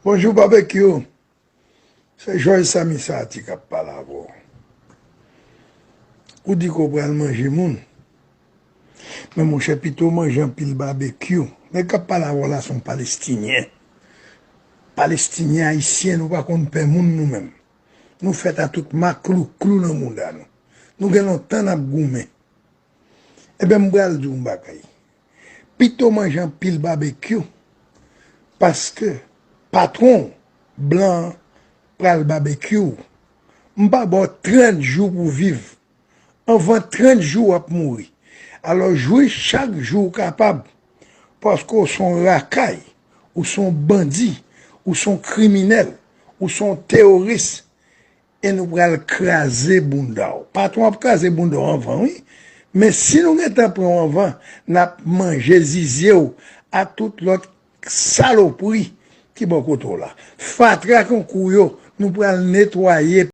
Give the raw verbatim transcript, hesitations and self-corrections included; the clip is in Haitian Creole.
Bonjou Babekyou. Se Jòj Sami Sati k ap pale avè w. Ou di ke w pral manje moun. Men monchè, pito w manje anpil babekyou. Nèg k ap pale avè w la se yon Palestinyen. Palestinyen, Ayisyen, nou pa konn pè moun nou menm. Nou fèt a tout maklouklou nan bounda nou. Nou gen lontan n ap goumen. Ebyen, m pral di w yon bagay. Pito w manje anpil babekyou, paske patwon w, blan an, pral babekyou w. M pa ba w trant jou pou w viv. Anvan trant jou, w ap mouri. Alò, jwi chak jou w kapab, paske w se yon rakay, ou se yon bandi, ou se yon kriminèl, ou se yon teworis, e nou pral kraze bounda w. Patwon ap kraze bounda w anvan, wi. Men si nou gentan pran w anvan, n ap manje zizye w ak tout lòt salopri ki bò kote w la. Fatra konkou yo, nou pral netwaye